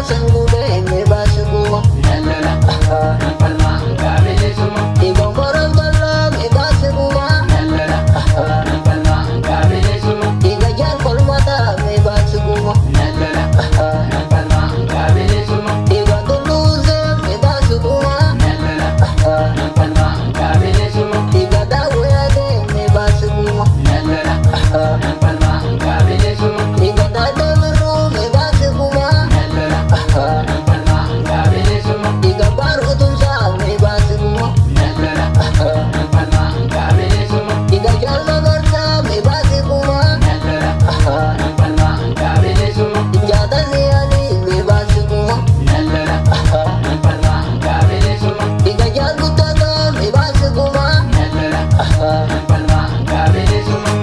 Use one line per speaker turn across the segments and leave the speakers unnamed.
San gubee mee baasi guma.
Nan lola, nan falma hangaa bilisummaa.
Dhiiga Umar Abdallaa mee baasi guma.
Nan lola, nan falma hangaa bilisummaa.
Dhiiga Jaal Kolmataa mee baasi guma.
Nan lola, nan falma hangaa bilisummaa.
Dhiiga Tulluusee mee baasi guma.
Nan lola, nan falma hangaa bilisummaa.
Dhiiga Daawwee mee baasi guma.
Nan lola, nan falma hangaa bilisummaa.
Dhiiga Taaddee Birruu mee baasi guma.
Nan lola, nan falma hangaa bilisummaa.
Dhiiga Baaruu Tumsaa mee baasi guma.
Nan lola, nan falma hangaa bilisummaa.
Dhiiga Jaal Magarsaa mee baasi guma.
Nan lola, nan falma hangaa bilisummaa.
Jaatanii Alii mee baasi guma.
Nan lola, nan falma hangaa bilisummaa.
Dhiiga Jaal Guttataa mee baasi guma.
Nan lola, nan falma hangaa bilisummaa.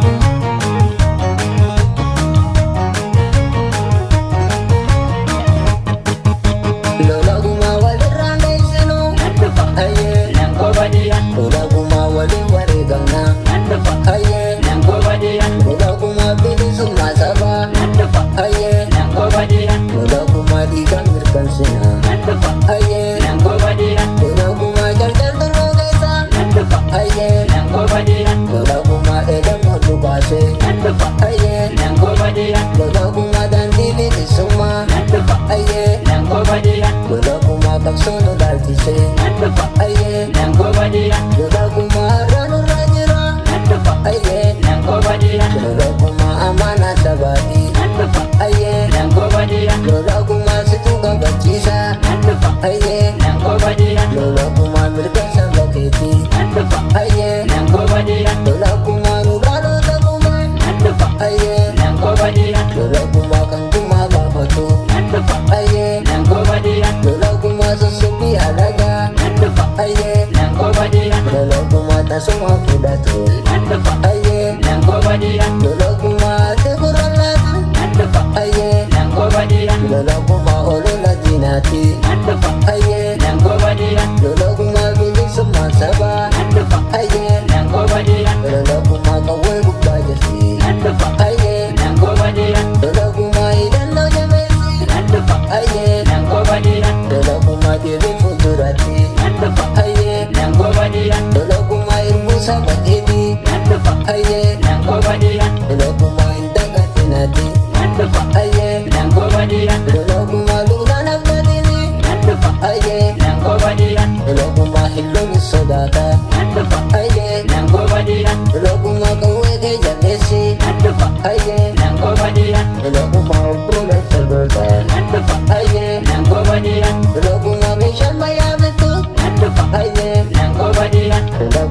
Lola gumaa walirraan dheessinu.
Nan dhufa,
Ayyee.
nan kobadiya.
Lola gumaa waliin wareegamna.
Nan dhufa,
Ayyee.
nan kobadiya.
Lola gumaa bilisummaa sabaa.
Nan dhufa,
Ayyee.
nan kobadiya.
Lola gumaa dhiigaan mirkansina.
Nan dhufa,
Ayyee.
nan kobadiya.
Lola gumaa jaljaltu keessa.
Nan dhufa,
Ayyee.
nan kobadiya.
Lola gumaa dheedamoo dhugaase.
Nan dhufa,
Ayyee.
nan kobadiya.
Lola gumaa daandii bilisummaa.
Nan dhufa,
Ayyee.
nan kobadiya.
Lola gumaa qabsoo nu laalchise.
Nan dhufa,
Ayyee.
nan kobadiya.
Lola gumaa har'a nurra jira.
Nan dhufa,
Ayyee.
nan kobadiya.
Lola gumaa amaanaa sabaati.
Nan dhufa,
Ayyee.
nan kobadiya.
Lola gumaa situ kabachiisa.
Nan dhufa,
Ayyee.
nan kobadiya.
Lola gumaa mirga saba keeti.
Nan dhufa,
Ayyee.
nan kobadiya.
Lola gumaa nu dhaloota gumaa.
Nan dhufa,
Ayyee.
nan kobadiya.
Lola gumaa kan gumaa baafatu.
Nan dhufa,
Ayyee.
nan kobadiya.
Lola gumaa sossobii alagaa.
Nan dhufa,
Ayyee.
nan kobadiya.
Lola gumaa tasuma fudhatu.
Nan dhufa,
Ayyee.
nan kobadiya.
Lola gumaa ati gurra laatu.
Nan dhufa,
Ayyee.
nan kobadiya.
Lola gumaa olola diinaati.
Nan dhufa,
Ayyee.
nan kobadiya.
Lola gumaa bilisummaa sabaa.
Nan dhufa,
Ayyee.
nan kobadiya.
Lola gumaa qawwee gubbaa jirti.
Nan dhufa,
Ayyee.
nan kobadiya.
Lola gumaa hidhannoo jabeessi.
Nan dhufa,
Ayyee.
nan kobadiya.
Lola gumaa deebii fuulduratti.
Nan dhufa,
Ayyee.
nan kobadiya.
Lola gumaa hirbuu saba keetii.
Nan dhufa,
Ayyee.
nan kobadiya.
Lola gumaa hin dagatinati.
Nan dhufa,
Ayyee.
nan kobadiya.
Lola gumaa lugnaan abdatini.
Nan dhufa,
Ayyee.
nan kobadiya.
Lola gumaa hilloon sodaata.
Nan dhufa,
Ayyee.
nan kobadiya.
Lola gumaa qawwee kee jalleessi.
Nan dhufa,
Ayyee.
nan kobadiya.
Lola gumaa obboleessa goota.
Nan dhufa,
Ayyee.
nan kobadiya.
Lola gumaa meeshaa ammayyaa bittu.
Nan dhufa,
Ayyee.
nan kobadiya.
Lola